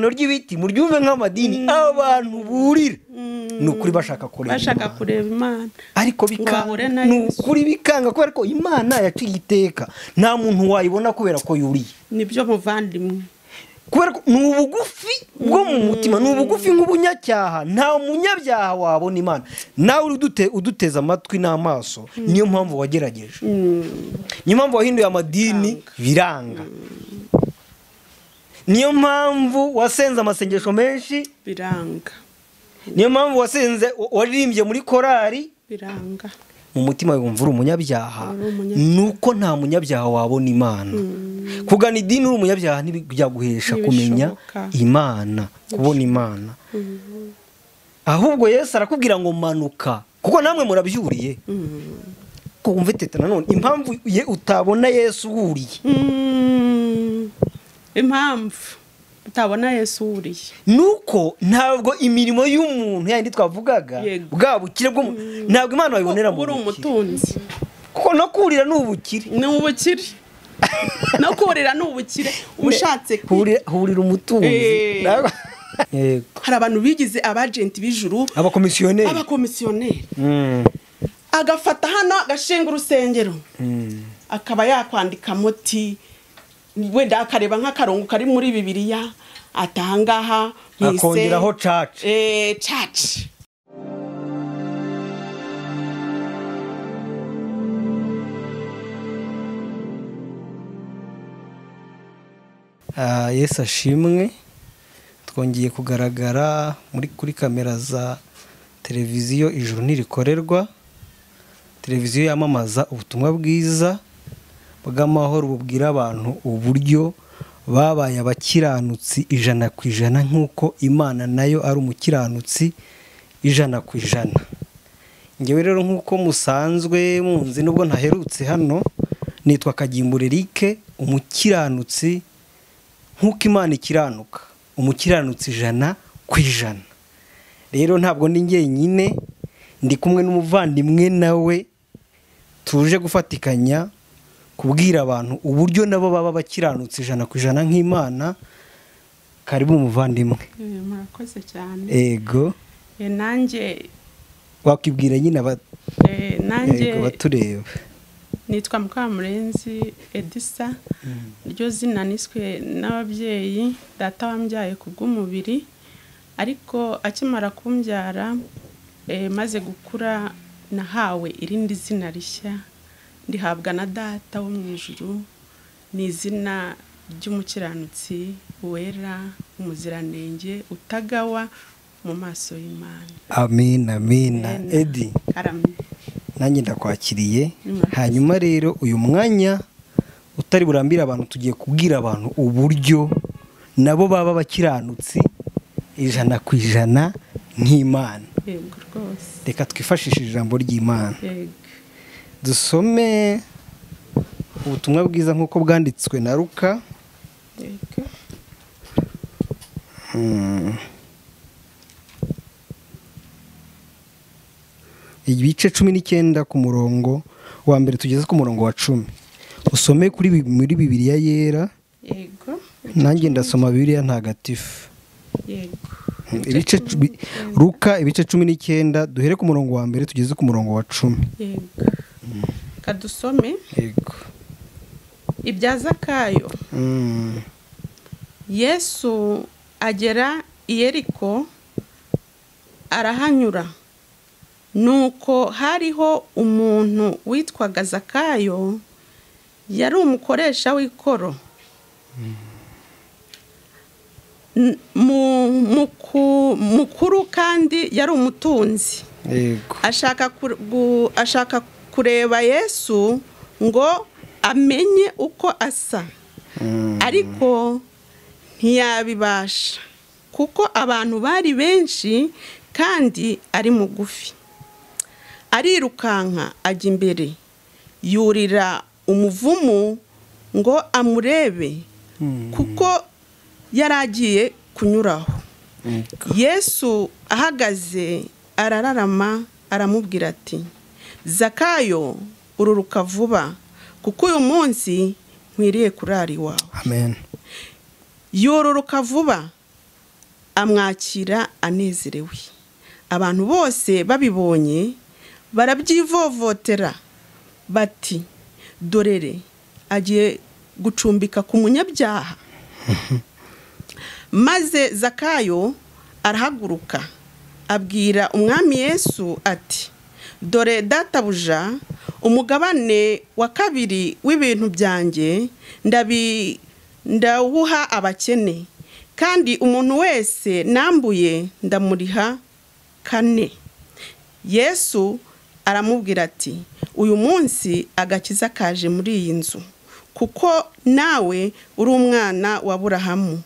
Ry'ibiti muryumve nk'amadini abantu burira ni ukuri bashaka kureba Imana, ariko ni ukuri bikanga kubera ko Imana yaciye iteka, nta muntu wayibona kubera ko yuriye. Nibyo muvandimwe, kubera ko ni ubugufi bwo mu mutima, ni ubugufi nk'ubunyacyaha, nta munyabyaha wabona Imana. Nawe uduteza amatwi n'amaso, niyo mpamvu wagerageje, niyo mpamvu wahinduye amadini biranga, niyo mpamvu wasenze amasengesho menshi biranga, niyo mpamvu wasenze waririmbye muri korari biranga. Mu mutima wumva uri umunyabyaha, nuko nta munyabyaha wabona Imana. Kugana idini uri umunyabyaha ntibyaguhesha kumenya Imana, kubona Imana. Ahubwo Yesu arakubwira ngo manuka, kuko namwe murabyuriye. Ko wumva teta nanone impamvu utabona Yesu wuriye, impamvu utabona Yesu wuriye nuko ntabwo imirimo y'umuntu yandi twavugaga bwa bukire bwo ntabwo Imana wayibonera mu umutunzi, kuko no kurira ni ubukire, ni ubukire, no kurira ni ubukire. Ushatse hurira umutunzi. Hari abantu bigize abagenti b'ijuru, abakomisiyoneri, agafata hano agashinga urusengero, akaba yakwandika muti wenda akareba nk'akarongo kari muri Bibiliya atangaha akongeraho church, church. Yesu ashimwe, twongeye kugaragara muri kuri kamera za televiziyo Ijuru Ntirikorerwa, televiziyo yamamaza ubutumwa bwiza bw'amahoro bubwira abantu uburyo babaye abakiranutsi 100% nk'uko Imana nayo ari umukiranutsi 100%. Ngewe rero nk'uko musanzwe munzi nubwo ntaherutse hano, nitwa Kagimbura Eric, umukiranutsi nk'uko Imana ikiranuka, umukiranutsi 100%. Rero ntabwo ndi njyenyine, ndi kumwe n'umuvandimwe nawe tuje gufatikanya kubwira abantu uburyo nabo baba bakiranutse 100% nk'Imana. Karibu muvandimwe. Murakoze cyane. Ego. Nanjye wakibwira nyine nanjye batureba. Nitwa Mukamurenzi Edisa, ryo zina niswe n'ababyeyi, data wambyaye kubw'umubiri, ariko akimara kumbyara maze gukura nahawe irindi zina rishya, ndihabwa na data wo mu ijuru, ni izina ry'umukiranutsi wera, umuziranenge, utagawa mu maso y'Imana. Amen, amen. Edi, nanjye ndakwakiriye. Hanyuma rero uyu mwanya utari burambira abantu, tugiye kubwira abantu uburyo nabo baba bakiranutsi 100% nk'Imana. Yego rwose. Reka twifashishe ijambo ry'Imana. Dusome ubutumwa bwiza nk'uko bwanditswe na Luka. Yego. Ibice 19 ku murongo wa mbere tugeze ku murongo wa 10. Usome kuri muri Bibiliya yera. Yego. Nanjye ndasoma Bibiliya ntagatifu. Yego. Ibice Luka ibice 19 duhere ku murongo wa mbere tugeze ku murongo wa 10. Yego. Kadusome. Yego. Ibya Zakayo. Yesu agera i Yeriko arahanyura. Nuko hariho umuntu witwaga Zakayo, yari umukoresha w'ikoro. Mukuru kandi yari umutunzi. Yego. Ashaka kureba Yesu ngo amenye uko asa, ariko ntiyabibasha kuko abantu bari benshi kandi ari mugufi. Arirukanka ajya imbere, yurira umuvumu ngo amurebe, kuko yaragiye kunyuraho. Yesu ahagaze arararama, aramubwira ati: Zakayo, ururuka vuba, kuko uyu munsi nkwiriye kurara iwawe. Amen. Yoruruka vuba amwakira anezerewe. Abantu bose babibonye barabyivovotera bati dorere agiye gucumbika ku munyabyaha. Maze Zakayo arahaguruka abwira umwami Yesu ati dore databuja, umugabane wa kabiri w'ibintu byanjye ndawuha abakene, kandi umuntu wese nambuye ndamuriha kane. Yesu aramubwira ati uyu munsi agakiza kaje muri iyi nzu, kuko nawe uri umwana wa Aburahamu,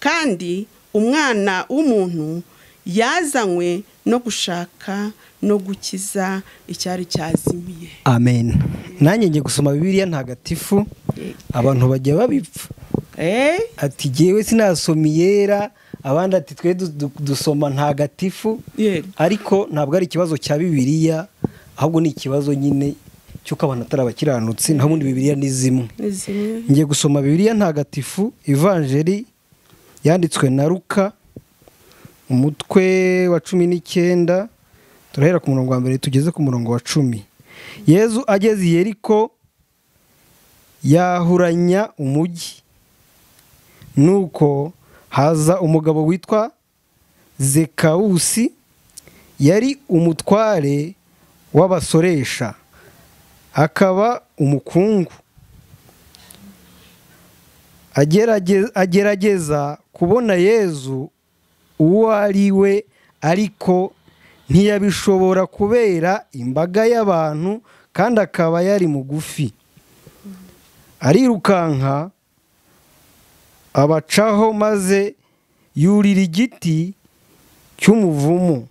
kandi umwana w'umuntu yazanywe no gushaka no gukiza icyari cyazimiye. Amen. Nanjye ngiye gusoma Bibiliya ntagatifu, abantu bajya babipfa. Ati jyewe sinasoma iyera, abandi ati twe dusoma ntagatifu, ariko ntabwo ari ikibazo cya Bibiliya, ahubwo ni ikibazo nyine cy'uko abantu atari abakiranutsi, naho ubundi Bibiliya ni zimwe. Ngiye gusoma Bibiliya ntagatifu, Ivanjeri yanditswe na Luka, umutwe wa 19, turahera ku murongo wa mbere tugeze ku murongo wa 10. Yezu ageze i Yeriko yahuranya umujyi, nuko haza umugabo witwa Zekawusi, yari umutware w'abasoresha akaba umukungu. Agerageza kubona Yezu uwo ari we, ariko ntiyabishobora kubera imbaga y'abantu, kandi akaba yari mugufi. Arirukanka abacaho, maze yurira igiti cy'umuvumu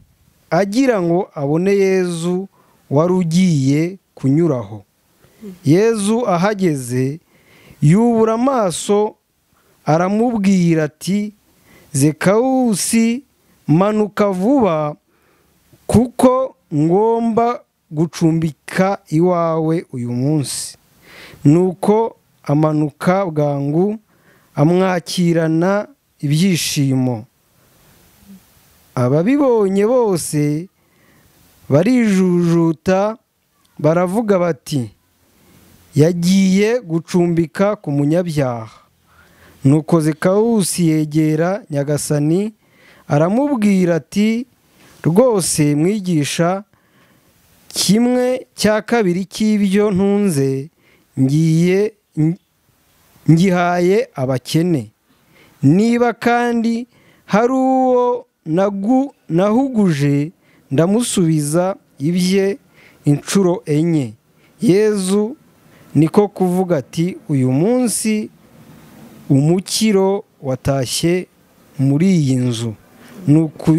agira ngo abone Yezu wari ugiye kunyuraho. Yezu ahageze yubura amaso aramubwira ati Zekawusi, manuka vuba, kuko ngomba gucumbika iwawe uyu munsi. Nuko amanuka bwangu amwakirana ibyishimo. Ababibonye bose barijujuta baravuga bati yagiye gucumbika ku munyabyaha. Nuko Zekawusi yegera Nyagasani aramubwira ati rwose mwigisha, kimwe cya kabiri cy'ibyo ntunze ngiye ngihaye abakene, niba kandi hari uwo nahuguje ndamusubiza ibye inshuro 4. Yezu niko kuvuga ati uyu munsi umukiro watashye muri iyi nzu. Nuko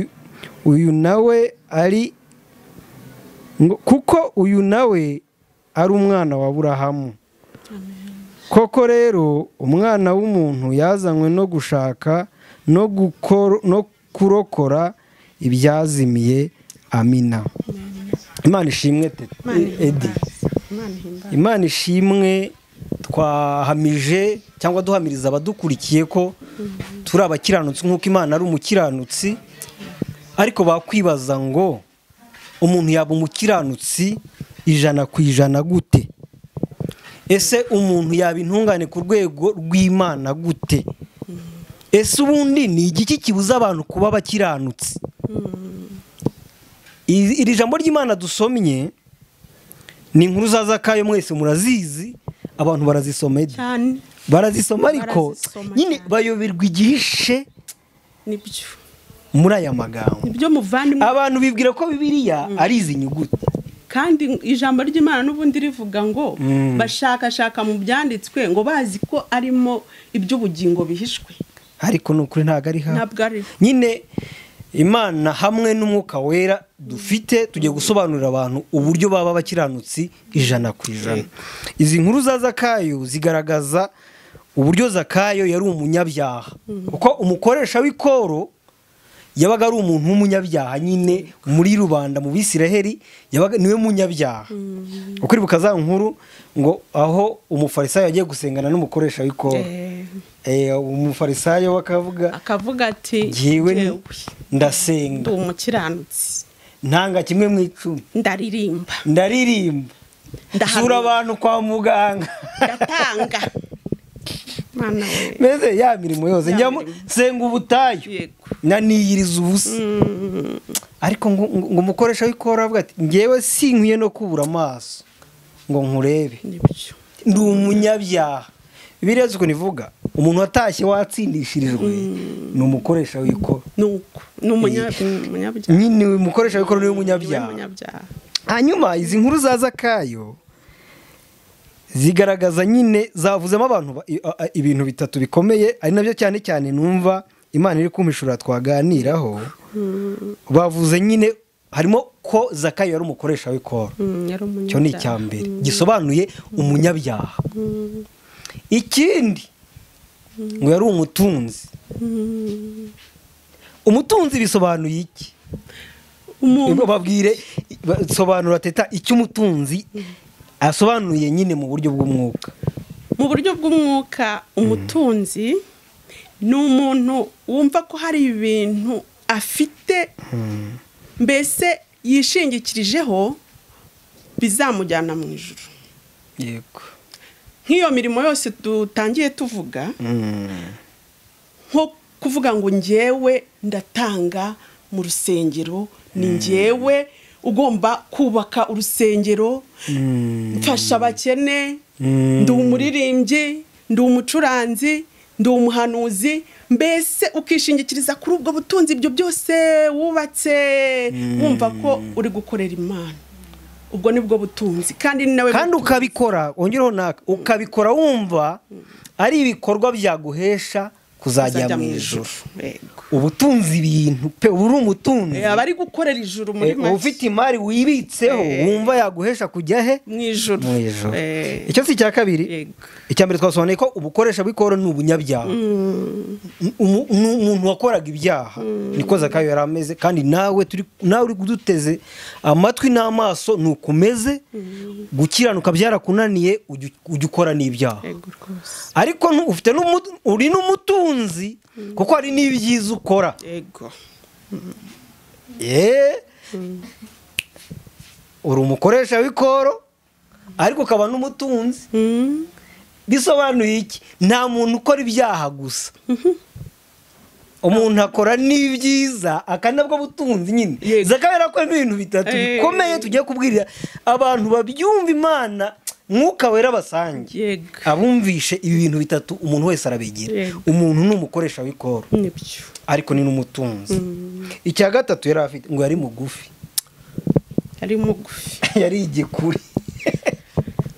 uyu nawe ari kuko uyu nawe ari umwana wa Aburahamu. Koko rero umwana w'umuntu yazanywe no gushaka no kurokora ibyazimiye. Amina. Imana ishimwe Edi. Imana ishimwe. Twahamije cyangwa duhamiriza abadukurikiye ko turi abakiranutsi nk'uko Imana ari umukiranutsi, ariko bakwibaza ngo umuntu yaba umukiranutsi 100% gute? Ese umuntu yaba intungane ku rwego rw'Imana gute? Ese ubundi ni igiki kibuza abantu kuba abakiranutsi? Iri jambo ry'Imana dusomye ni inkuru za Zakayo, mwese murazizi, abantu barazisoma cyane, barazisoma ariko nyine bayoberwa igihishe nibyo muri aya magambo. Nibyo muvandimwe, abantu bibwira ko Bibiliya ari izi nyuguti, kandi ijambo ry'Imana n'ubundi rivuga ngo bashakashaka mu byanditswe ngo bazi ko arimo iby'ubugingo bihishwe, ariko nukuri ntago ari ntabwo ari nyine. Imana hamwe n'umwuka wera dufite tugiye gusobanurira abantu uburyo baba abakiranutsi 100%. Izi nkuru za Zakayo zigaragaza uburyo Zakayo yari umunyabyaha, kuko umukoresha w'ikoro Yabaga ari umuntu w'umunyabyaha nyine muri rubanda mu Bisiraheli, yabaga niwe munyabyaha. Ukuribuka za nkuru ngo aho umufarisayo yagiye gusengana n'umukoresha w'ikoro, umufarisayo akavuga ati jyewe ndasenga, ndi umukiranutsi, ntanga kimwe mu 10, ndaririmba, ndasura abantu kwa muganga, ndatanga meze ya mirimo yose, njya senga ubutayu, naniyiriza ubusa. Ariko ngo umukoresha w'ikoro avuga ati ngewe sinkwiye no kubura amaso ngo nkurebe, ndi umunyabyaha. Bibiliya uko nivuga, umuntu watashye watsindishirijwe ni umukoresha w'ikoro, ni umunyabyaha nyine. Umukoresha w'ikoro ni umunyabyaha. Hanyuma izi nkuru za Zakayo zigaragaza nyine, zavuzemo abantu ibintu bitatu bikomeye, ari nabyo cyane cyane numva Imana iri kumpishura twaganiraho. Bavuze nyine harimo ko Zakayo yari umukoresha w'ikoro, cyo ni icya mbere gisobanuye umunyabyaha. Ikindi ngo yari umutunzi. Umutunzi bisobanuye iki? Babwire, sobanura teta icyo umutunzi asobanuye nyine mu buryo bw'umwuka. Mu buryo bw'umwuka, umutunzi ni umuntu wumva ko hari ibintu afite, mbese yishingikirijeho bizamujyana mu ijuru. Yego. Nk'iyo mirimo yose dutangiye tuvuga, nko kuvuga ngo njyewe ndatanga mu rusengero, ni njyewe ugomba kubaka urusengero, mfasha abakene, ndi umuririmbyi, ndi umucuranzi, ndi umuhanuzi, mbese ukishingikiriza kuri ubwo butunzi, ibyo byose wubatse wumva ko uri gukorera Imana. Ubwo nibwo butunzi. Kandi nawe kandi ukabikora, wongereho naka, ukabikora wumva ari ibikorwa byaguhesha kuzajya mu ijuru. Ubutunzi ibintu pe, uri umutunzi abari gukorera ijuru muri make, ufite imari wibitseho wumva yaguhesha kujya he? Mu ijuru. Icyo si icya kabiri. Icya mbere twasobanuye ko ubukoresha bw'ikoro ni ubunyabyaha, umuntu wakoraga ibyaha niko Zakayo yari ameze. Kandi nawe nawe uri kuduteze amatwi n'amaso ni ukomeze gukiranuka byarakunaniye, ujya ukora n'ibyaha. Ariko ufite uri n'umutunzi kuko hari n'ibyiza ukora. Yego. Uri umukoresha w'ikoro ariko ukaba n'umutunzi. Bisobanuye iki? Nta muntu ukora ibyaha gusa, umuntu akora n'ibyiza, akanabwo butunzi nyine. Zakayo yarakora ibintu bitatu bikomeye tugiye kubwirira abantu babyumva Imana Mwuka wera basange abumvishe ibi bintu bitatu, umuntu wese arabigira. Umuntu ni umukoresha w'ikoro, ariko ni n'umutunzi. Icya gatatu yari afite ngo yari mugufi. Yari mugufi, yari igikuri.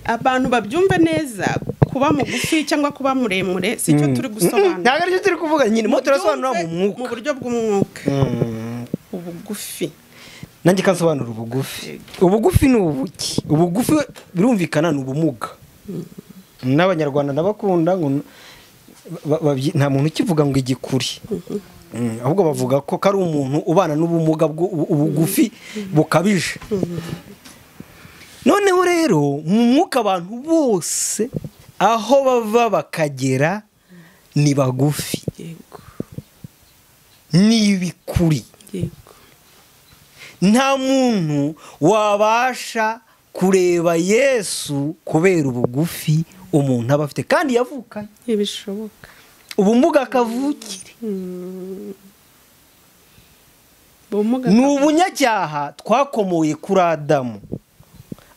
Abantu babyumve neza, kuba mugufi cyangwa kuba muremure si cyo turi gusobanura. Ntabwo aricyo turi kuvuga nyine, mo turasobanura mu mwuka, mu buryo bw'umwuka. Ubugufi nanjye kansobanura ubugufi. Ubugufi ni ubuki? Ubugufi birumvikana ni ubumuga. N'abanyarwanda ndabakunda ngo nta muntu ukivuga ngo igikuri, ahubwo bavuga ko kari umuntu ubana n'ubumuga ubugufi bukabije. Noneho rero mu mwuka abantu bose aho bava bakagera ni bagufi, ni ibikuri. Nta muntu wabasha kureba Yesu kubera ubugufi umuntu aba afite kandi yavukanye. Ntibishoboka. Ubumuga kavukire ni ubunyacyaha twakomoye kuri Adamu.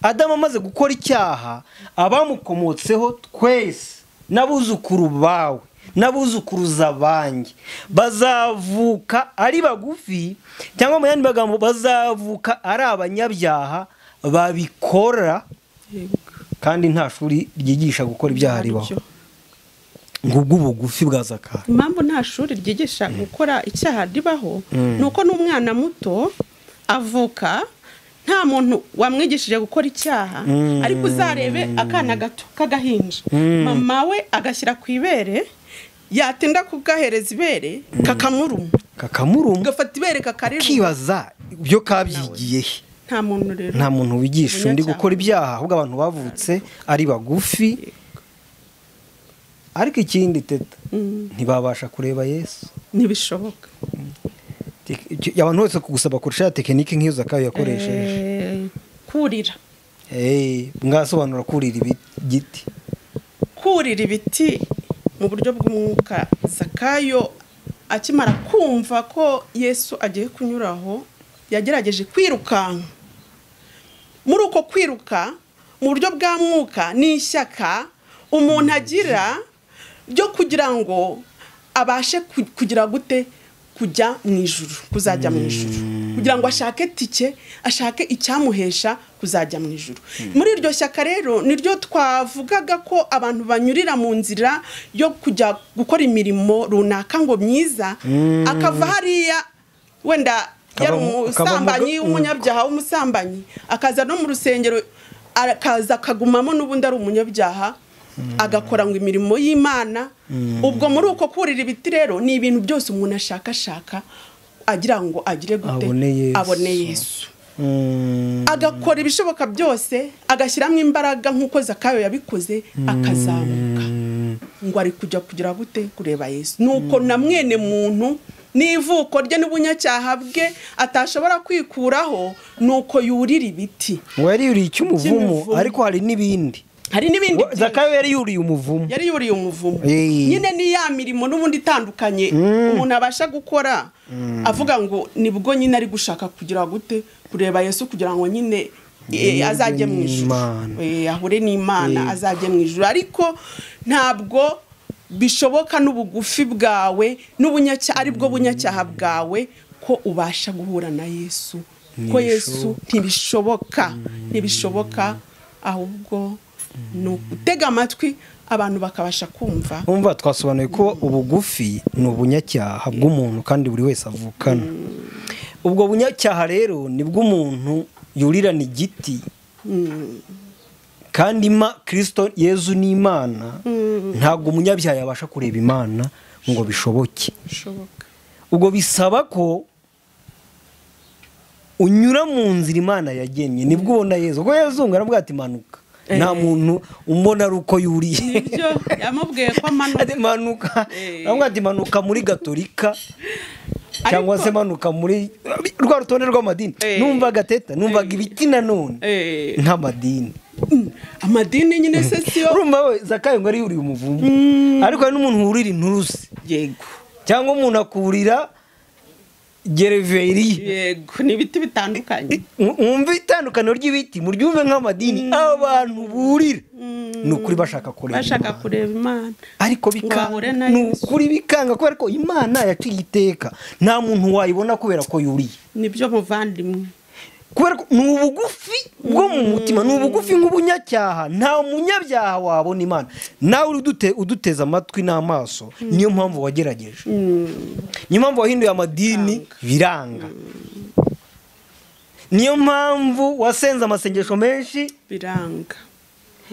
Adamu amaze gukora icyaha, abamukomotseho twese n'abuzukuru bawe n'abuzukuruza banjye bazavuka ari bagufi, cyangwa mu yandi magambo bazavuka ari abanyabyaha babikora, kandi nta shuri ryigisha gukora ibyaha ribaho. Ngubwo ubugufi bwa Zakayo. Impamvu nta shuri ryigisha gukora icyaha ribaho nuko n'umwana muto avuka nta muntu wamwigishije gukora icyaha, ariko uzarebe akana gato k'agahinja, mama we agashyira ku ibere, yatinda kugahereza ibere kakamuruma, Kakamuruma. Gafata ibere kakariruma. Ukibaza ibyo kabyigiye he? Nta muntu rero. Nta muntu wigisha undi gukora ibyaha, ahubwo abantu bavutse ari bagufi. Ariko ikindi Teta, ntibabasha kureba Yesu. Ntibishoboka. Abantu bose kugusaba kurusha tekinike nk'iyo Zakayo yakoresheje. Kurira. Mwasobanura kurira ibiti. Kurira ibiti mu buryo bw'umwuka. Zakayo akimara kumva ko Yesu agiye kunyuraho, yagerageje kwirukanka. Muri uko kwiruka mu buryo bwa mwuka ni ishyaka umuntu agira ryo kugira ngo abashe kugira gute kujya mu ijuru, kuzajya mu ijuru, kugira ngo ashake tike, ashake icyamuhesha kuzajya mu ijuru. Muri iryo shyaka rero niryo twavugaga ko abantu banyurira mu nzira yo kujya gukora imirimo runaka ngo myiza, akava hariya wenda yari umusambanyi w'umunyabyaha w'umusambanyi, akaza no mu rusengero akaza akagumamo n'ubundi ari umunyabyaha, agakora ngo imirimo y'Imana. Ubwo muri uko kurira ibiti rero ni ibintu byose umuntu ashakashaka agira ngo agire gute abone Yesu. Agakora ibishoboka byose, agashyiramo imbaraga nk'uko Zakayo yabikoze, akazamuka ngo ari kujya kugira gute kureba Yesu. Nuko na mwene muntu n'ivuko rye n'ubunyacyaha bwe atashobora kwikuraho, nuko yurira ibiti. Ngo yari yuriye icy'umuvumo, ariko hari n'ibindi. Hari n'ibindi. Zakayo yari yuriye umuvumo. Yari yuriye umuvumo. Nyine ni ya mirimo n'ubundi itandukanye umuntu abasha gukora, avuga ngo nibwo nyine ari gushaka kugira gute kureba Yesu, kugira ngo nyine azajye mu ijuru, ahure n'Imana, azajye mu ijuru. Ariko ntabwo bishoboka n'ubugufi bwawe n'ubunyacyaha ari bwo bunyacyaha bwawe ko ubasha guhura na Yesu. Ko Yesu ntibishoboka, ntibishoboka, ahubwo ni ugutega amatwi abantu bakabasha kumva. Umva twasobanuye ko ubugufi ni ubunyacyaha bw'umuntu kandi buri wese avukana. Ubwo bunyacyaha rero nibwo umuntu yurirana igiti. Kandi Kristo Yezu ni Imana, ntabwo umunyabyaha yabasha kureba Imana ngo bishoboke. Ubwo bisaba ko unyura mu nzira Imana yagennye, nibwo ubona Yezu. Ubwo Yezu ngo aravuga ati manuka. Nta muntu umbona ari uko yuriye. Nibyo yamubwiye ko amanuka. Ati manuka. Aravuga ati manuka muri Gatolika cyangwa se manuka muri rwa rutonde rw'amadini. Numvaga Teta, numvaga ibiti nanone nk'amadini. Amadini nyine se siyo. Urumva we Zakayo ngo ari yuriye umuvumo. Ariko hari n'umuntu wurira inturusi. Yego. Cyangwa umuntu akurira gereveriya. Yego, ni ibiti bitandukanye. Mwumve itandukaniro ry'ibiti, muryumve nk'amadini abantu burira. Ni ukuri bashaka kureba. Bashaka kureba Imana. Ariko bikanga. Ni ukuri bikanga kubera ko Imana yaciye iteka. Nta muntu wayibona kubera ko yuriye. Nibyo muvandimwe. Kubera ko ni ubugufi bwo mu mutima, ni ubugufi nk'ubunyacyaha. Nta munyabyaha wabona Imana. Nawe uduteza amatwi n'amaso, niyo mpamvu wagerageje. Niyo mpamvu wahinduye amadini biranga. Niyo mpamvu wasenze amasengesho menshi biranga.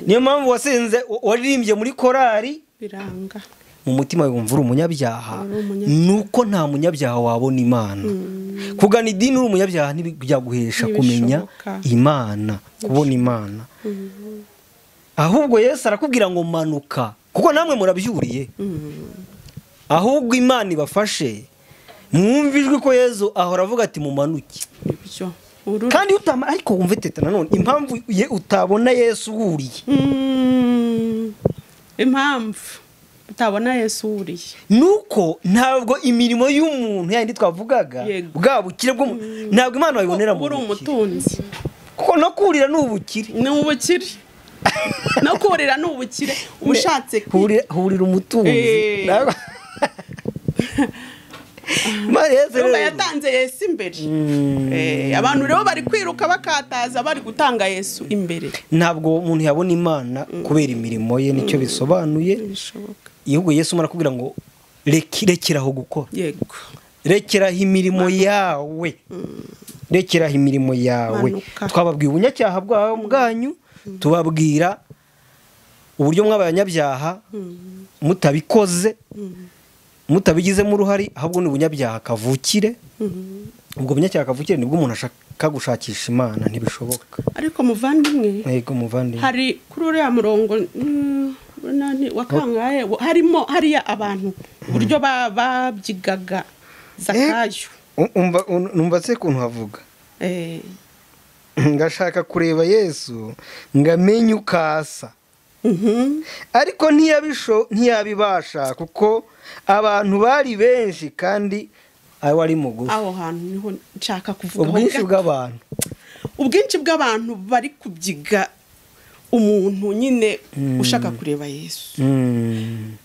Niyo mpamvu wasenze waririmbye muri korari biranga. Mu mutima wumva uri umunyabyaha, nuko nta munyabyaha wabona Imana. Kugana idini uri umunyabyaha ntibyaguhesha kumenya Imana, kubona Imana. Ahubwo Yesu arakubwira ngo manuka, kuko namwe murabyuriye. Ahubwo Imana ibafashe mwumve ijwi ko Yesu ahora avuga ati mumanuke. Kandi ariko wumve Teta nanone impamvu utabona Yesu wuriye. Impamvu utabona Yesu wuriye nuko ntabwo imirimo y'umuntu yandi twavugaga bwa bukire bwo ntabwo Imana wayibonera mu umutunzi. Kuko no kurira ni ubukire. Ni ubukire. No kurira ni ubukire ushatse hurira umutunzi. Urumva yatanze Yesu imbere. Abantu rero bari kwiruka bakataza bari gutanga Yesu imbere. Ntabwo umuntu yabona Imana kubera imirimo ye, nicyo bisobanuye. Ahubwo Yesu marakubwira ngo rekeraho gukora. Yego. Rekeraho imirimo yawe. Rekeraho imirimo yawe. Twababwiye ubunyacyaha bwanyu, tubabwira uburyo mw'abanyabyaha mutabikoze. Mutabigizemo uruhare, ahubwo ni ubunyabyaha kavukire. Ubwo bunyacyaha kavukire nibwo umuntu ashaka gushakisha Imana, ntibishoboka. Ariko muvandimwe, yego muvandimwe, hari kuri uriya murongo wa kangahe harimo hariya abantu uburyo babyigaga Zakayo. Umva se kuntu havuga, ngashaka kureba Yesu ngamenye ukasa, ariko ntiyabibasha kuko abantu bari benshi kandi aho ari mugufi. Aho hantu niho nshaka kuvuga ubwinshi bw'abantu, ubwinshi bw'abantu bari kubyiga umuntu nyine ushaka kureba Yesu.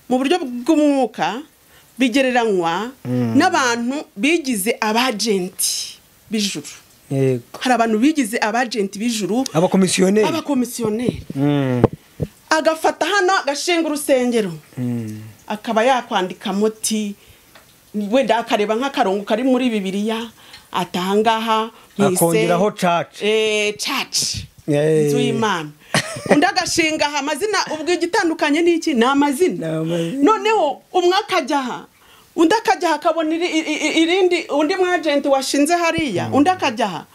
Mu buryo bw'umwuka bigereranywa n'abantu bigize abagenti b'ijuru. Hari abantu bigize abagenti b'ijuru, abakomisiyoneri. Agafata hano agashinga urusengero, akaba yakwandika muti wenda akareba nk'akarongo kari muri Bibiliya atangaha akongeraho church, church inzu y'Imana. Undi agashinga amazina, ubwo igitandukanye n'iki ni amazina. Noneho umwe akajya aha, undi akajya akabona irindi, undi mwagenti washinze hariya, undi akajya aha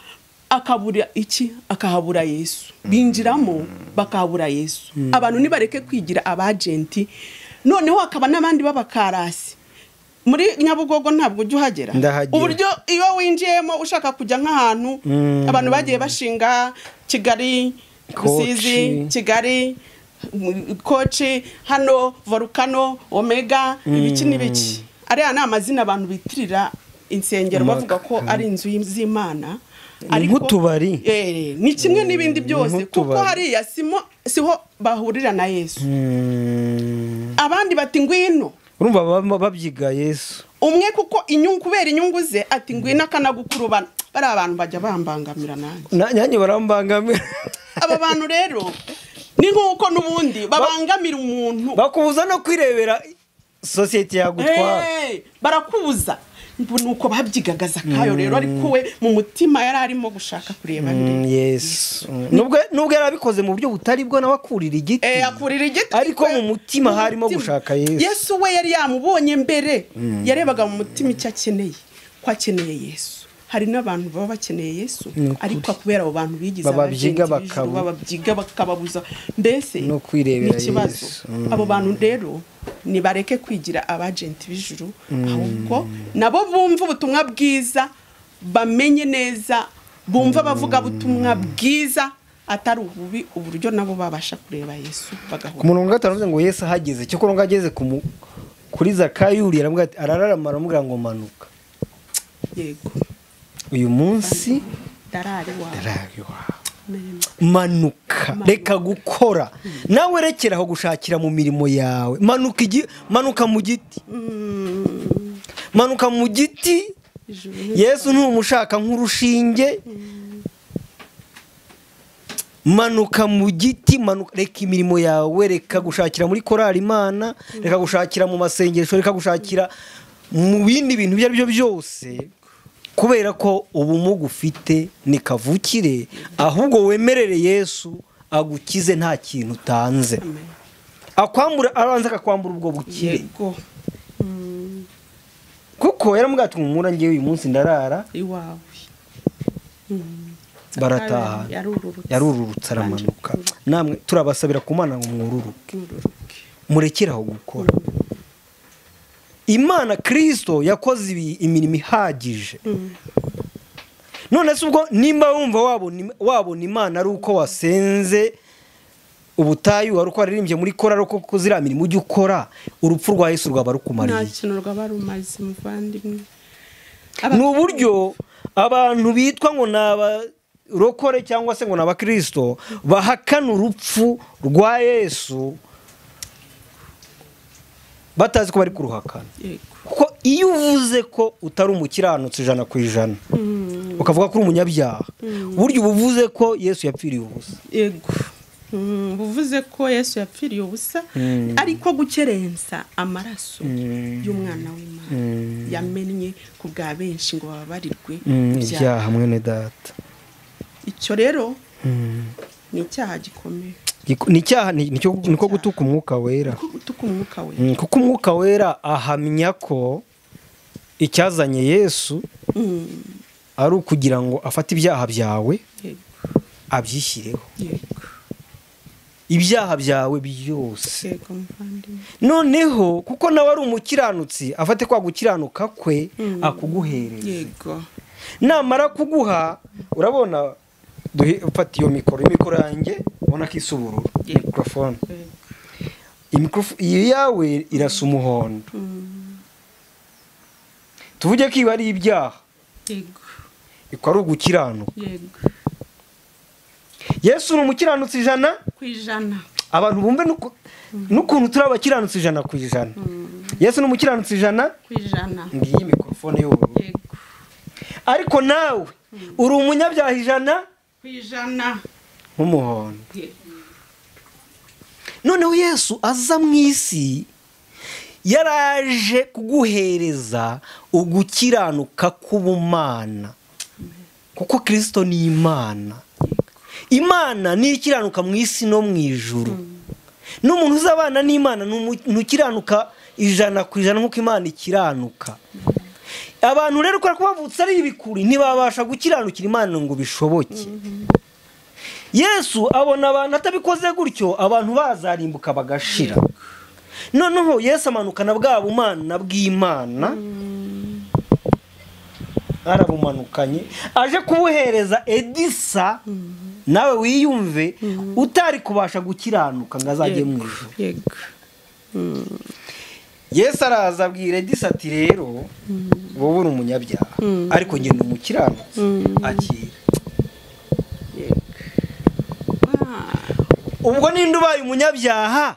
akabura iki, akahabura Yesu. Binjiramo bakahabura Yesu. Abantu nibareke kwigira abagenti. Noneho akaba n'abandi b'abakarasi. Muri Nyabugogo ntabwo ujya uhagera, uburyo iyo winjiyemo ushaka kujya nk'ahantu abantu bagiye bashinga Kigali Rusizi, Kigali Koci, hano Volcano, Omega, ibiki n'ibiki. Ariya ni amazina abantu bitirira insengero bavuga ko ari inzu z'Imana, ariko nk'utubari ni kimwe n'ibindi byose, kuko hariya siho bahurira na Yesu. Abandi bati ngwino, urumva babyiga Yesu umwe kuko inyungu, kubera inyungu ze ati ngwino akanagukurubana. Bari abantu bajya bambangamira nanjye, nanjye barambangamira. Aba bantu rero ni nkuko nubundi babangamira umuntu, bakubuza no kwirebera sosiyete yagutwara, barakubuza. Nuko babyigaga Zakayo rero, ariko we mu mutima yari arimo gushaka kureba Yesu. Nubwo yarabikoze mu buryo butari bwo, nawe akurira igiti, akurira igiti, ariko mu mutima harimo gushaka Yesu. Yesu we yari yamubonye mbere, yarebaga mu mutima icyo akeneye, ko akeneye Yesu. Hari n'abantu baba bakeneye Yesu, ariko kubera abo bantu bigize bababyiga bakababuza, mbese no kwirebera Yesu. Abo bantu rero nibareke kwigira abagenti b'ijuru, ahubwo nabo bumva ubutumwa bwiza, bamenye neza, bumva bavuga ubutumwa bwiza atari ububi, uburyo nabo babasha kureba Yesu bagahura. Ku murongo wa 5 ngo Yesu ahageze, cyo kurongo ageze kuri Zakayo aramubwira ati, arararama aramubwira ngo manuka. Yego, uyu munsi darari wawe, manuka, reka gukora nawe, rekeraho gushakira mu mirimo yawe, manuka mu giti, manuka mu giti. Yesu ntumushaka nk'urushinge, manuka mu giti, manuka, reka imirimo yawe, reka gushakira muri korali Imana, reka gushakira mu masengesho, reka gushakira mu bindi bintu ibyo ari byo byose, kubera ko ubumuga ufite ni kavukire, ahubwo wemerere Yesu agukize nta kintu utanze. Akwambura, arabanza akakwambura ubwo bukire. Kuko yaramubwiye ati humura ngewe uyu munsi ndarara iwawe. Barataha, yarururutse aramanuka. Namwe turabasabira ku Mana ngo mwururuke, murekere aho gukora. Imana Kristo yakoze imirimo ihagije. None se ubwo nimba wumva wabona Imana ari uko wasenze ubutayu, ari uko waririmbye muri korali, uko kuzira mirimo ujya ukora, urupfu rwa Yesu rwaba rukumariye? Nta kintu rwaba rumaze muvandimwe. Ni uburyo abantu bitwa ngo n'abarokore cyangwa se ngo n'abakristo bahakana urupfu rwa Yesu batazi ko bari kuruhakana. Kuko iyo uvuze ko utari umukiranutsi 100% ukavuga ko uri umunyabyaha, buryo ubuvuze ko Yesu yapfiriye ubusa. Yego, buvuze ko Yesu yapfiriye ubusa, ariko gukerensa amaraso y'umwana w'Imana yamennye ku bwa benshi ngo bababarirwe ibyaha. Mwene data, icyo rero ni icyaha gikomeye, Ni icyaha, niko gutuka umwuka wera. Kuko umwuka wera ahamya ko icyazanye Yesu ari ukugira ngo afate ibyaha byawe abyishyireho. Ibyaha byawe byose. Noneho kuko nawe ari umukiranutsi afate kwa gukiranuka kwe akuguhereza. Namara kuguha, urabona ufata iyo mikoro, imikoro yanjye ubona ko isa ubururu, mikrofone. Iyo yawe irasa umuhondo. Tuvuge ko iba ari ibyaha. Iko ari ugukiranuka. Yesu ni umukiranutsi 100%. Abantu bumve n'ukuntu turi abakiranutsi 100%. Yesu ni umukiranutsi 100%. Ngiyi mikrofone y'ubururu. Ariko nawe uri umunyabyaha 100% nk'umuhondo. Noneho Yesu aza mu isi yaraje kuguhereza ugukiranuka k'ubumana, kuko Kristo ni Imana. Imana ni ikiranuka mu isi no mu ijuru. N'umuntu uzabana n'Imana nukiranuka 100% nk'uko Imana ikiranuka. Abantu rero ko bavutse ari ibikuri ntibabasha gukiranukira Imana ngo bishoboke. Yesu abona abantu atabikoze gutyo, abantu bazarimbuka bagashira. Noneho Yesu amanukana bwa bumana bw'Imana, arabumanukanye aje kubuhereza Edisa, nawe wiyumve utari kubasha gukiranuka ngo azajye mu ijuru. Yesu araza abwira Edisa ati rero wowe uri umunyabyaha ariko njye ni umukiranutsi, akira. Ubwo ninde ubaye umunyabyaha,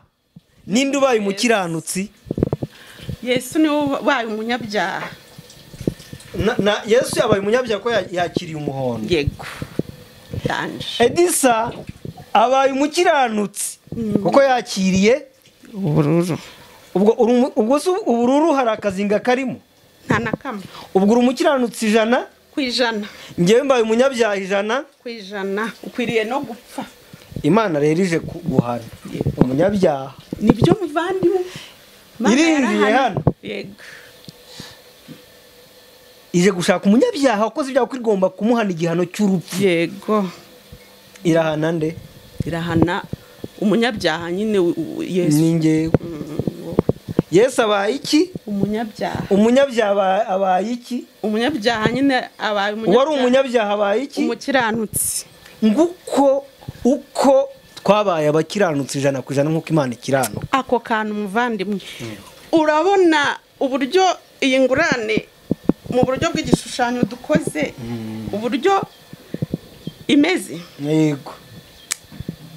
ninde ubaye umukiranutsi? Yesu ni ubaye umunyabyaha. Na Yesu yabaye umunyabyaha ko yakiriye umuhondo. Yego. Edisa abaye umukiranutsi kuko yakiriye ubururu. Ubwo ubururu hari akazinga karimo? Nta na kamwe. Ubwo uri umukiranutsi 100%. Njyewe mbaye umunyabyaha 100%. Ukwiriye no gupfa. Imana rero ije kuguhana umunyabyaha. Nibyo muvandimwe. Irinjiye hano. Yego. Ije gushaka umunyabyaha wakoze ibyaha kuko igomba kumuhana igihano cy'urupfu. Yego. Irahana nde? Irahana umunyabyaha nyine Yesu. Ni njyewe. Yesu abaye iki? Umunyabyaha. Umunyabyaha abaye iki? Umunyabyaha nyine abaye umunyabyaha. Wari umunyabyaha abaye iki? Umukiranutsi. Nguko uko twabaye abakiranutsi 100% nk'uko Imana ikiranuka. Ako kantu muvandimwe. Urabona uburyo iyi ngurane mu buryo bw'igishushanyo dukoze, uburyo imeze. Yego.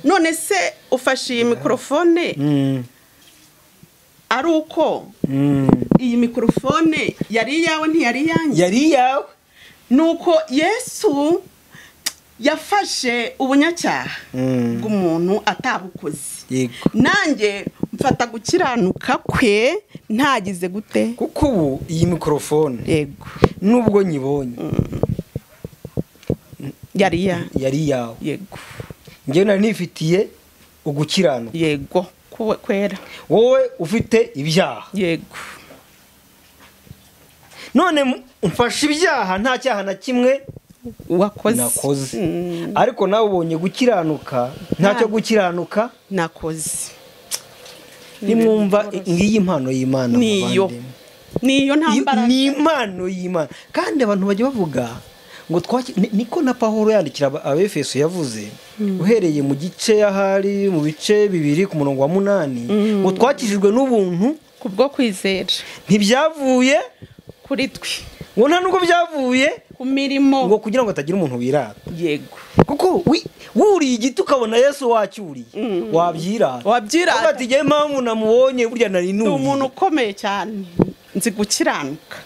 None se ufashe iyi mikrofone ari uko iyi mikrofone yari iyawe ntiyari iyanjye? Yari iyawe. Nuko Yesu yafashe ubunyacyaha bw'umuntu atabukoze. Yego. Nanjye mfata gukiranuka kwe ntagize gute? Kuko ubu iyi mikrofone, yego, nubwo nyibonye yari iyawe. Yego. Njyewe nari nifitiye ugukiranuka. Yego, kwera. Wowe ufite ibyaha. Yego. None mfashe ibyaha nta cyaha na kimwe wakoze. Nakoze. Ariko nawe ubonye gukiranuka ntacyo gukiranuka nakoze. Nimwumva ngiyi impano y'Imana muvandimwe. Niyo ntambara. Ni impano y'Imana. Kandi abantu bajya bavuga ngo niko na Pawulo yandikira Abefeso yavuze uhereye mu gice yahari mu bice 2 ku murongo wa 8 ngo twakijijwe n'ubuntu kubwo kwizera, ntibyavuye kuri twe, ngo nta nubwo byavuye ku mirimo, ngo kugira ngo atagira umuntu wirata. Yego. Kuko wuriye igiti ukabona Yesu wacyuriye wabyirata. Wabyirata. Ati ngiye mpamvu namubonye burya nari Ndi umuntu ukomeye cyane, nzi gukiranuka.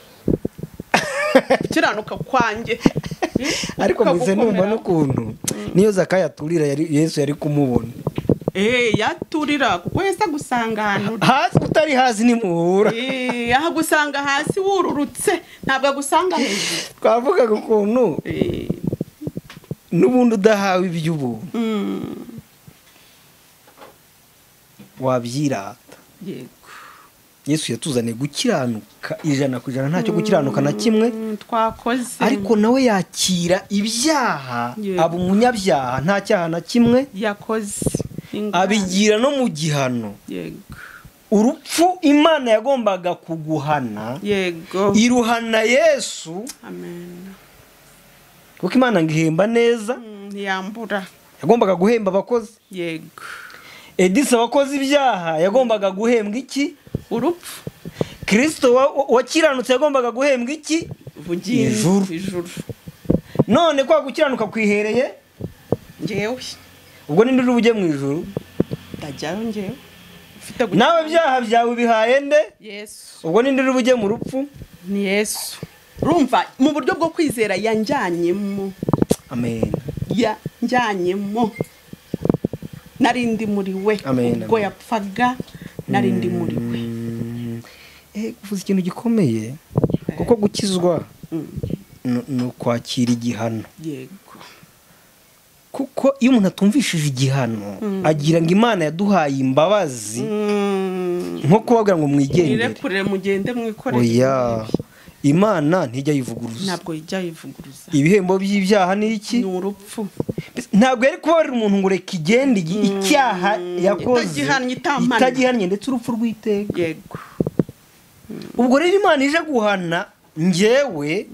Gukiranuka kwanjye. Ariko mbize numva n'ukuntu niyo Zakayo aturira Yesu yari kumubona. Yaturira kuko Yesu agusanga ahantu hasi utari hasi nimuhura. Ahagusanga hasi wururutse, ntabwo agusanga hejuru. Twavugaga ukuntu n'ubundi udahawe iby'ubuntu. Wabyirata. Yego. Yesu yatuzaniye gukiranuka 100% ntacyo gukiranuka na kimwe twakoze, ariko nawe yakira ibyaha, aba umunyabyaha nta cyaha na kimwe yakoze, abigira no mu gihano. Yego. Urupfu Imana yagombaga kuguhana, yego, iruhana Yesu. Amen. Kuko Imana ngihemba neza, ntiyambura. Yagombaga guhemba abakozi. Yego. Edisa abakozi ibyaha yagombaga guhembwa iki? Urupfu. Kristo wakiranutse yagombaga guhembwa iki? Ubugingo, ijuru. None kwa gukiranuka kwihereye ngewe, ubwo ninde uri bujye mu ijuru? Ndajyayo ngewe. Nawe byaha byawe bihaye nde? Yesu. Ubwo ninde uri bujye mu rupfu? Ni Yesu. Urumva mu buryo bwo kwizera yanjyanyemo. Amen. Yanjyanyemo. Nari ndi muri we ubwo yapfaga, nari ndi muri we. Kuvuza ikintu gikomeye, kuko gukizwa ni ukwakira igihano. Yego. Kuko iyo umuntu atumvishije igihano agira ngo Imana yaduhaye imbabazi, nko kubabwira ngo mwigendere, mwirekure mugende mwikorere. Oya, Imana ntijya yivuguruza. Ntabwo ijya yivuguruza. Ibihembo by'ibyaha ni iki? Ni urupfu. Ntabwo yari kubabarira umuntu ngo reka igende icyaha yakoze itagihannye, ndetse urupfu rw'iteka. Yego. Ubwo rero Imana ije guhana njyewe,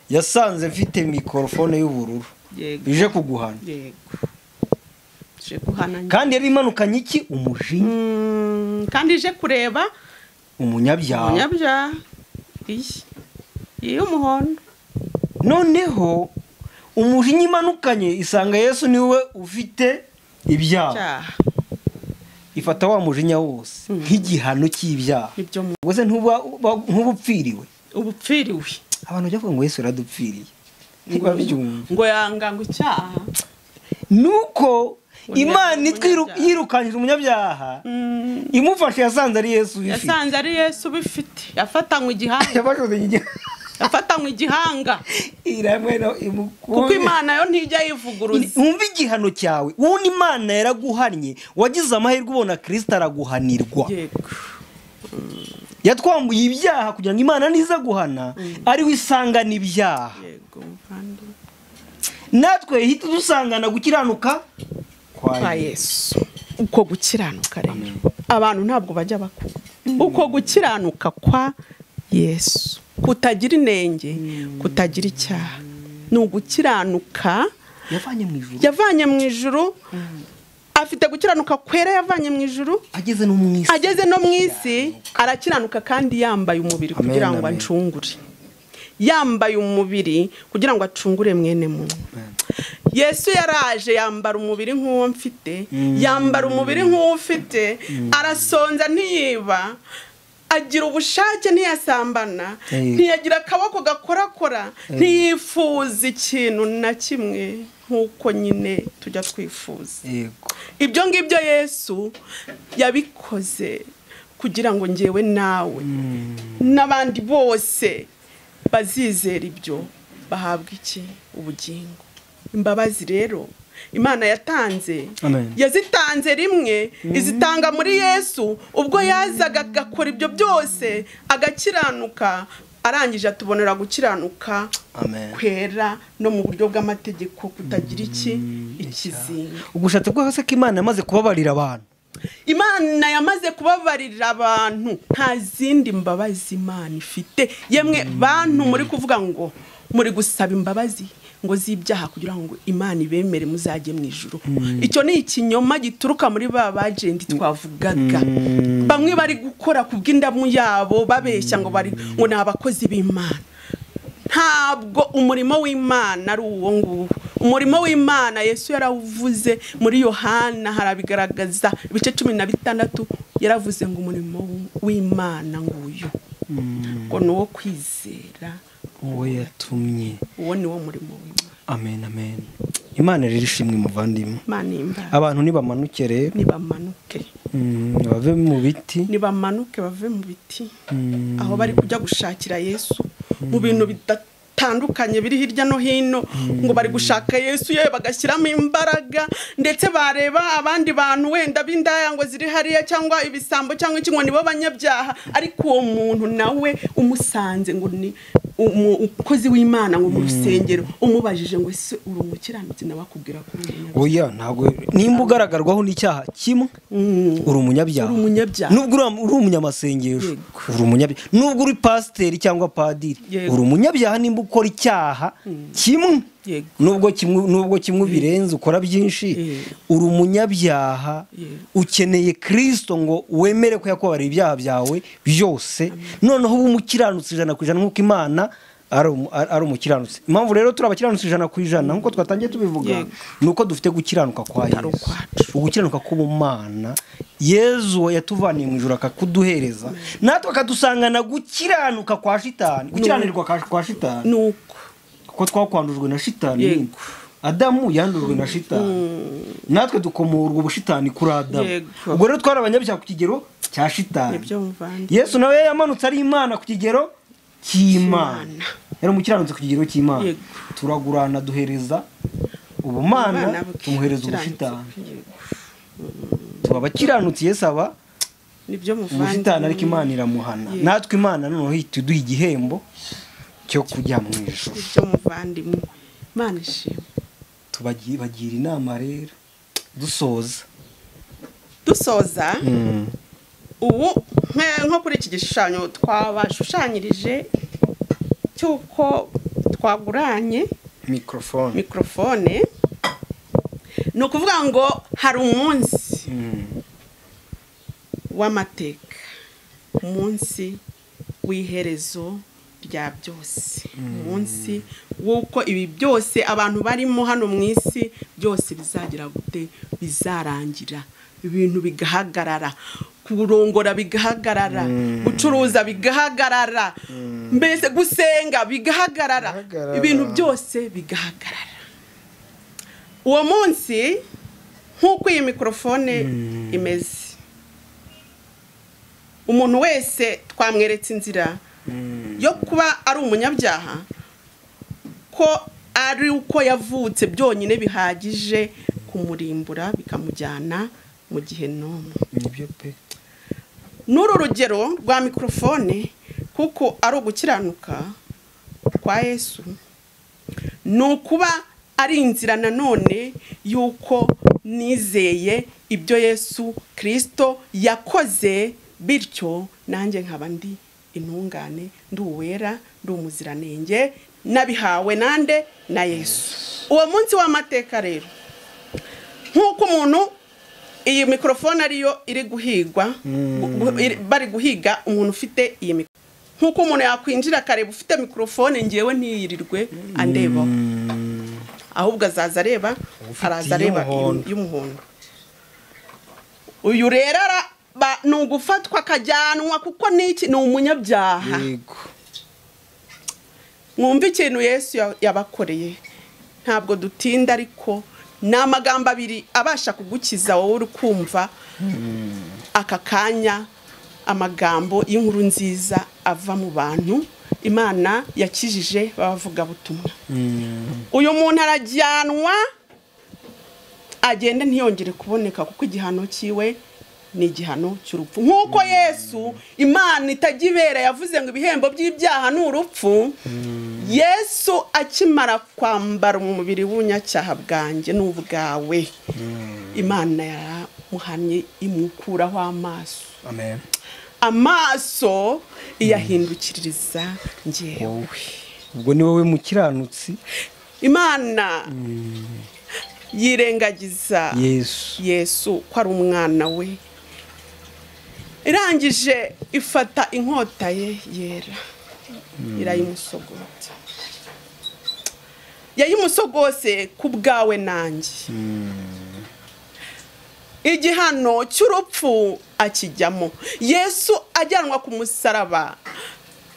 yasanze mfite mikorofone y'ubururu ije kuguhana. Yego. Ije guhana. Kandi yari imanukanye iki? Umujinya. Kandi ije kureba umunyabyaha. Umunyabyaha. Iyi y'umuhondo. Noneho umujinya imanukanye isanga Yesu niwe ufite ibyaha. Ifata wa mujinya wose nk'igihano cy'ibyaha. Ubwo se ntubupfiriwe? Ubupfiriwe. Abantu bajya bavuga ngo Yesu yaradupfiriye, ntibabyumva ngo yanga ngo icyaha. Nuko Imana yirukanyije umunyabyaha, imufashe yasanze ari Yesu ubifite. Yasanze ari Yesu ubifite. Yafatanywe igihanga. Yafatanywe igihanga. Kuko Imana yo ntijya yivuguruza. Wumva igihano cyawe. Wundi Imana yaraguhannye, wagize amahirwe ubona Kristo araguhanirwa. Yego. Yatwambuye ibyaha kugira ngo Imana niza guhana ari we isangana ibyaha. Yego muvandimwe. Natwe hita dusangana gukiranuka kwa Yesu. Uko gukiranuka rero abantu ntabwo bajya bakura. Uko gukiranuka kwa Yesu kutagira inenge, kutagira icyaha, ni ugukiranuka yavanye mu ijuru. Yavanye mu ijuru. Afite gukiranuka kwera yavanye mu ijuru, ageze no mu isi. Ageze no mu isi arakiranuka, kandi yambaye umubiri kugira ngo acungure. Yambaye umubiri kugira ngo acungure mwene muntu. Yesu yaraje yambara umubiri nk'uwo mfite, yambara umubiri nk'uwo ufite, arasonza ntiyiba, agira ubushake ntiyasambana, ntiyagira akaboko gakorakora, ntiyifuza ikintu na kimwe nk'uko nyine tujya twifuza. Ibyo ngibyo Yesu yabikoze kugira ngo njyewe nawe n'abandi bose bazizera ibyo bahabwa iki? Ubugingo. Imbabazi rero Imana yatanze, yazitanze rimwe, izitanga muri Yesu ubwo yazaga agakora ibyo byose agakiranuka, arangije atubonera gukiranuka kwera no mu buryo bw'amategeko kutagira iki? Ikizinga. Ubushatse bwose ko Imana yamaze kubabarira abantu. Imana yamaze kubabarira abantu, nta zindi mbabazi Imana ifite. Yemwe bantu muri kuvuga ngo muri gusaba imbabazi ngo z'ibyaha kugira ngo Imana ibemere muzajye mu ijuru. Icyo ni ikinyoma gituruka muri ba bagenti twavugaga. Bamwe bari gukora kubw'indamu yabo babeshya ngo bari ngo ni abakozi b'Imana. Ntabwo umurimo w'Imana ari uwo nguwo. Umurimo w'Imana Yesu yarawuvuze muri Yohana, harabigaragaza ibice 16, yaravuze ngo umurimo w'Imana nguyu, ngo ni uwo kwizera uwo yatumye. Uwo ni wo murimo w'Imana. Amen, amen. Imana rero ishimwe muvandimwe. Imana imba. Abantu nibamanuke rero. Nibamanuke. Bave mu biti. Nibamanuke bave mu biti. Aho bari kujya gushakira Yesu mu bintu bitandukanye biri hirya no hino, ngo bari gushaka Yesu, ye bagashyiramo imbaraga, ndetse bareba abandi bantu wenda b'indaya ngo ziri hariya cyangwa ibisambo cyangwa iki ngo nibo banyabyaha, ariko uwo muntu nawe umusanze ngo ni umukozi w'Imana ngo mu rusengero, umubajije ngo ese uri umukiranutsi, nawe akubwira ko uri umunyabyaha. Oya, ntabwo nimba ugaragarwaho n'icyaha kimwe uri umunyabyaha, nubwo uri umunyamasengesho uri umunyabyaha, nubwo uri pasiteri cyangwa padiri uri umunyabyaha nimba ukora icyaha kimwe, nubwo kimwe birenze ukora byinshi, uri umunyabyaha. Ukeneye Kristo ngo wemere ko yakubariye ibyaha byawe byose, noneho ube umukiranutsi 100% nk'uko Imana ari umukiranutsi. Impamvu rero turi abakiranutsi 100% nk'uko twatangiye tubivuga, nuko dufite gukiranuka kwa Yesu, ugukiranuka k'ubumana Yesu yatuvaniye mu ijuru akakuduhereza, natwe akadusangana gukiranuka kwa shitani, gukiranirwa kwa shitani, nuko kuko twakwandujwe na shitani. Adamu yandujwe na shitani, natwe dukomorwa ubushitani kuri Adamu. Ubwo rero twari abanyabyaha ku kigero cya shitani. Yesu nawe yamanutse ari Imana ku kigero cy'Imana, yari umukiranutsi ku kigero cy'Imana. Turagurana, duhereza ubumana, tumuhereza ubushitani, tuba abakiranutsi. Yesu aba umushitani, ariko Imana iramuhana. Natwe Imana noneho ituduha igihembo cyo kujya mu ijuru. Ibyo muvandimwe, Imana ishimwe. Tubagira inama rero dusoza ubu nko kuri iki gishushanyo twabashushanyirije cy'uko twaguranye mikrofone, ni ukuvuga ngo hari umunsi w'amateka, umunsi w'iherezo rya byose, umunsi w'uko ibi byose abantu barimo hano mu isi byose bizagira gute, bizarangira, ibintu bigahagarara, kurongora bigahagarara, gucuruza bigahagarara, mbese gusenga bigahagarara, ibintu byose bigahagarara. Uwo munsi nk'uko iyi mikrofone imeze, umuntu wese twamweretse inzira yo kuba ari umunyabyaha, ko ari uko yavutse byonyine bihagije kumurimbura bikamujyana mu gihe n'umwe. N'uru rugero rwa mikrofone, kuko ari ugukiranuka kwa Yesu, ni ukuba ari inzira nanone y'uko nizeye ibyo Yesu Kristo yakoze, bityo nanjye nkaba ndi intungane, ndi uwera, ndi umuziranenge, nabihawe nande na Yesu. Uwo munsi w'amateka rero, nk'uko umuntu iyi mikrofone ariyo iri guhigwa, bari guhiga umuntu ufite iyi mikrofone, nk'uko umuntu yakwinjira akareba ufite mikrofone, ngewe ntiyirirwe andeba, ahubwo azaza areba, araza areba y'umuhondo. Uyu rero ni ugufatwa akajyanwa, kuko niki ni umunyabyaha. Mwumva ikintu Yesu yabakoreye, ntabwo dutinda, ariko ni amagambo abiri abasha kugukiza wowe uri kumva aka kanya, amagambo y'inkuru nziza ava mu bantu Imana yakijije bavuga butumwa. Uyu muntu arajyanwa agende ntiyongere kuboneka, kuko igihano cyiwe ni igihano cy'urupfu. Nk'uko Yesu Imana itajya yavuze ngo ibihembo by'ibyaha ni urupfu, Yesu akimara kwambara umubiri w'ubunyacyaha bwanjye n'ubwawe, Imana yaramuhannye imukuraho amaso. Amen. Amaso iyahindukiriza njyewe. Ubwo ni wowe mukiranutsi. Imana yirengagiza Yesu ko ari umwana we, irangije ifata inkota ye yera irayimusogota. Yayimusogose ku bwawe nanjye. Igihano cy'urupfu akijyamo. Yesu ajyanwa ku musaraba,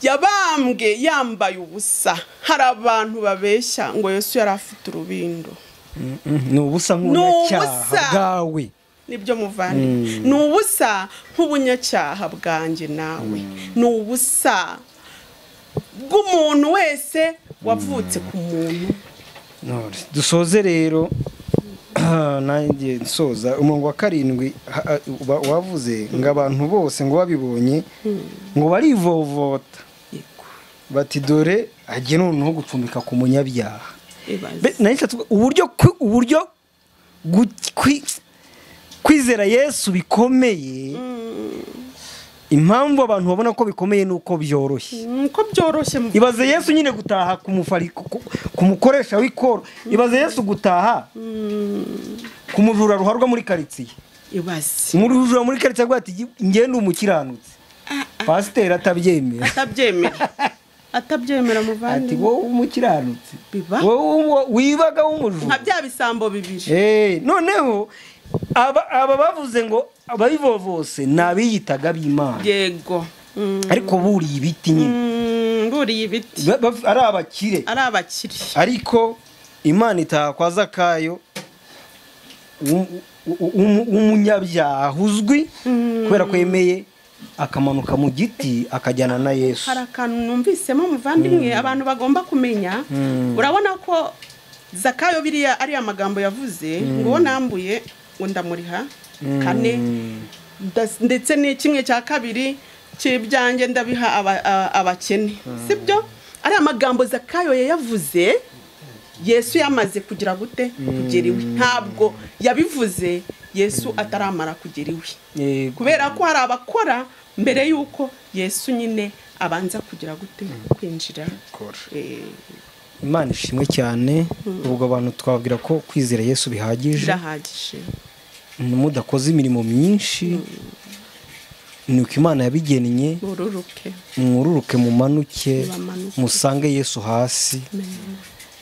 yabambwe yambaye ubusa. Hari abantu babeshya ngo Yesu yari afite urubindo. Ni ubusa nk'ubunyacyaha bwawe. Nibyo muvandi, ni ubusa nk'ubunyacyaha bwanjye nawe, ni ubusa bw'umuntu wese Wavutse ku muntu. Dusoze rero nanjye nsoza umurongo wa 7 wavuze ngo abantu bose ngo babibonye ngo barivovota bati dore agiye noneho gucumbika ku munyabyaha. Uburyo kwizera Yesu bikomeye, impamvu abantu babona ko bikomeye nuko byoroshye. Nuko byoroshye. Ibaze Yesu nyine gutaha ku mukoresha w'ikoro. Ibaze Yesu gutaha ku mujura ruharwa muri karitsiye. Ibaze umujura muri karitsiye avuga ati ngende umukiranutse. Pasiteri atabyemera. Atabyemera muvandi. Ati wowe umukiranutse. Wowe wibaga w'umujura. Nka bya bisambo bibiri. Noneho aba bavuze ngo ababivovose nabiyitaga b'Imana. Yego. Ariko buriye ibiti nyine. Buriye ibiti. Ari abakire. Ari abakire. Ariko Imana itaha kwa Zakayo w'umunyabyaha uzwi kubera ko yemeye akamanuka mu giti akajyana na Yesu. Hari akantu numvisemo muvandimwe abantu bagomba kumenya. Urabona ko Zakayo biriya ari amagambo yavuze ngo nambuye ngo ndamuriha kane ndetse ni kimwe cya kabiri cy'ibyanjye ndabiha abakene, sibyo? Ari amagambo Zakayo yavuze Yesu yamaze kugira gute? Kugera iwe. Ntabwo yabivuze Yesu ataramara kugera iwe, kubera ko hari abakora mbere yuko Yesu nyine abanza kugira gute? Kwinjira. Imana ishimwe cyane. Ubwo abantu twabwira ko kwizera Yesu bihagije. Birahagije. Mudakoze imirimo myinshi nuko Imana yabigennye, mururuke mumanuke musange Yesu hasi.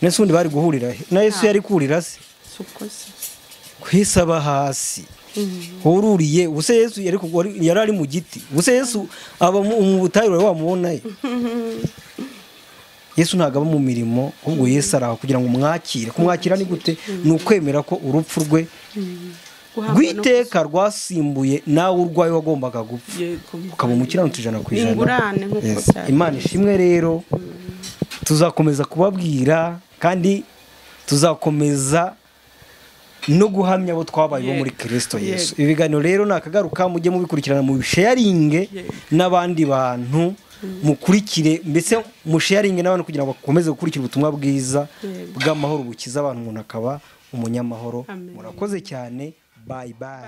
Nese undi bari guhurira na Yesu yari kurira se kwisaba hasi hururiye. Ubuse Yesu yari ari mu giti. Ubuse Yesu aba mu butayu wamubona. Yesu ntabwo aba mu mirimo, ahubwo Yesu araho kugira ngo umwakire. Kumwakira ni gute? Ni ukwemera ko urupfu rwe rw'iteka rwasimbuye nawe urwaye wagombaga gupfa, ukaba umukiranutsi 100%. Imana ishimwe rero. Tuzakomeza kubabwira kandi tuzakomeza no guhamya abo twabaye bo muri Kristo Yesu. Ibiganiro rero nakagaruka, mujye mubikurikirana, mu sharinge n'abandi bantu, mukurikire mbese musharinge n'abantu kugira ngo bakomeze gukurikira ubutumwa bwiza bw'amahoro bukiza abantu, umuntu akaba umunyamahoro. Murakoze cyane. Bye bye.